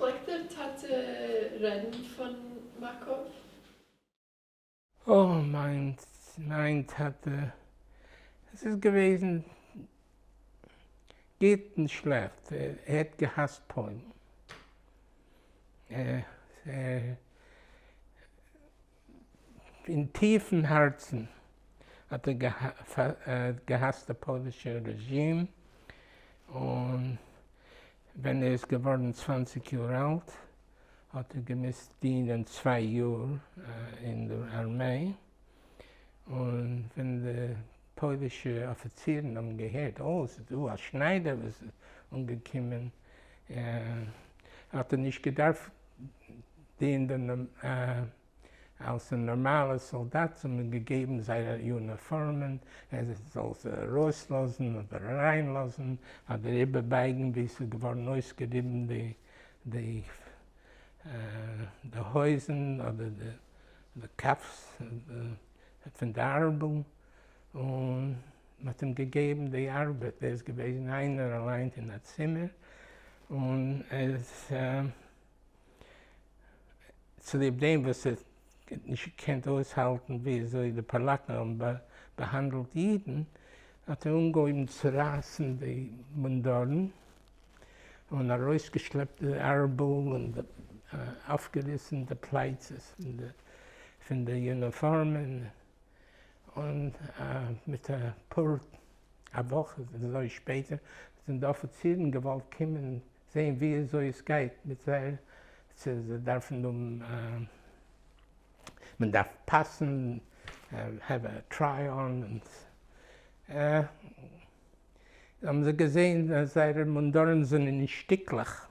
פלעגט דער טאטע רעדן פון מאקאוו? אוי מיין מיין טאטע, עס איז געוועזן גוט און שלעכט, ער האט געהאסט פוילן, אין טיפן הארצן האט ער געהאסט די פוילישע רעזשים, און ווען ער איז געווארן 20 יאר אלט האט ער געמוזט דינען צוויי יאר אין די ארמיי, און ווען די פוילישע אפיצירן האבן געהערט oh ס'איז דא א שניידער וואס איז אנגעקומען, האט ער נישט געדארפט דינען אלס א נארמאלער סאלדאט, זיי האבן געגעבן זייערע יוניפארמען ער זאל זיי ארויסלאזן אדער אריינלאזן אדער איבערבייגן ווי ס'איז געווארן אויסגעריבן די די די הויזן אדער די cuffs פון די ארבל, און מ'האט אים געגעבן די ארבעט, ער איז געוועזן איינער אליין אין א צימער, און ער איז צוליב דעם וואס ער האט נישט געקענט אויסהאלטן ווי אזוי די פאלאקן האבן באהאנדלט אידן, האט ער אנגעהויבן צו רייסן די מונדורן, און ארויסגעשלעפט די ארבל און אויפגעריסן די פלייצעס פון די יוניפארמען, און מיט אפאר א וואך אזוי שפעטער זענען די אפיצירן געוואלט קומען זעהן ווי אזוי עס גייט מיט זיי, צו זיי דארפן האבן, מען דארף פאסן, have a try on, האבן זיי געזעהן אז זייערע מונדורן זענען אין שטיקלעך,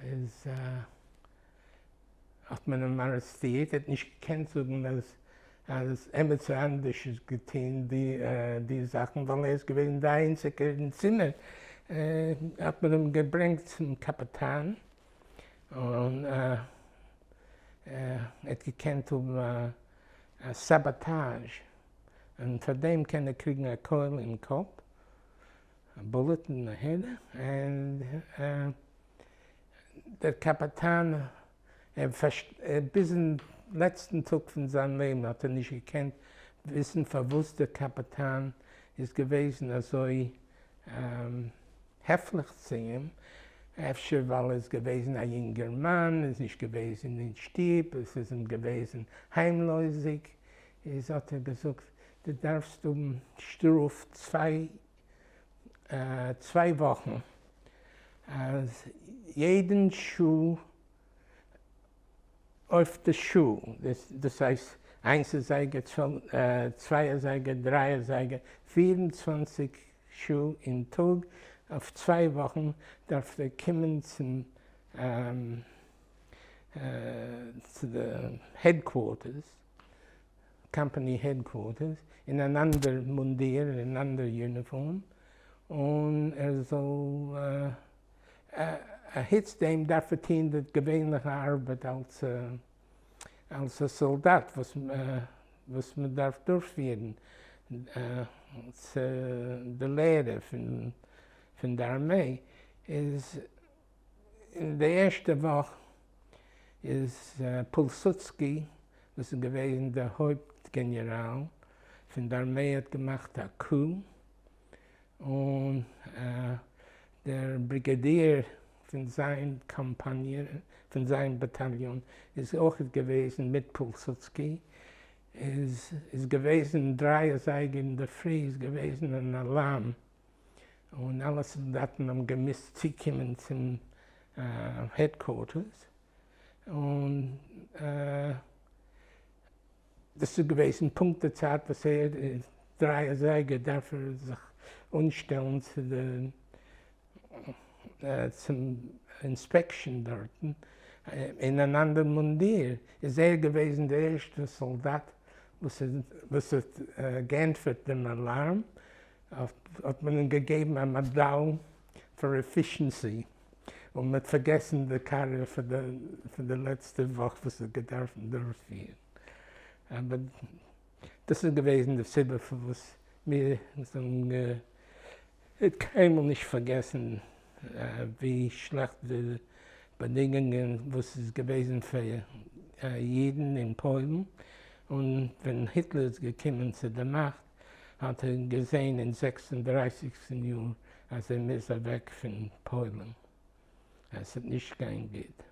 איז האט מען אים ארעסטירט, ער האט נישט געקענט זאגן אז אז עמיצער אנדערש האט געטוהן די די זאכן ווייל ער איז געווען די איינציגער אין צימער, האט מען אים געברענגט צום קאפיטאן, און ער האט געקענט האבן א סאבאטאזש און פאר דעם קען ער קריגן א קויל אין קאפ, א bullet אין די head, און דער קאפיטאן, ער ביזן לעצטן טאג פון זיין לעבן האט ער נישט געקענט וויסן פארוואס דער קאפיטאן איז געוועזן אזוי העפליך צו אים, אפשר ווייל ער איז געוועזן א יונגערמאן, איז נישט געוועזן אין שטוב, עס איז אים געוועזן היימלויזיג, איז האט ער געזאגט דו דארפסט האבן שטראף צוויי צוויי וואכן אז יעדן שעה אויף די שעה, דאס הייסט איינס אזייגער, צוויי אזייגער, דריי אזייגער, 24 שעה אין טאג אויף צוויי וואכן דארף ער קומען צום צו די headquarters, company headquarters, אין אן אנדער מונדיר, אין אן אנדער יוניפארם, און ער זאל, אחוץ דעם דארף ער טוהן די געווענליכע ארבעט אלס אלס א סאלדאט וואס וואס מען דארף דורכפירן צו די לערע פון פון די ארמעי, איז אין די ערשטע וואך איז פילסודסקי וואס איז געוועזן דער הויפט גענעראל פון די ארמעי האט געמאכט א coup, און דער בריגאדיר פון זיין קאמפאניע, פון זיין באטאליאן איז אויך געוועזן מיט פילסודסקי, איז איז געוועזן דריי אזייגער אינדערפרי איז געוועזן אן אלארם און אלע סאלדאטן האבן געמוזט צוקומען צום headquarters, און דאס איז געוועזן פונקט די צייט וואס ער דריי אזייגער דארף ער זיך אנשטעלן צו די צום inspection דארטן אין אן אנדער מונדיר, איז ער געוועזן דער ערשטער סאלדאט וואס האט געענטפערט דעם אלארם, האט מען אים געגעבן א מעדאל פאר efficiency, און מען האט פארגעסן די קארע פאר די לעצטע וואך וואס ער האט געדארפט דורכפירן. אבער דאס איז געוועזן די סיבה פארוואס מיר זענען קיינמאל נישט פארגעסן ווי שלעכט די. באדינגונגען וואס איז געוועזן פאר אידן אין פוילן, און ווען היטלער איז געקומען צו די מאכט האט ער געזען אין 36סטן יאר אז ער מוז אוועק פון פוילן, עס וועט נישט גיין גוט.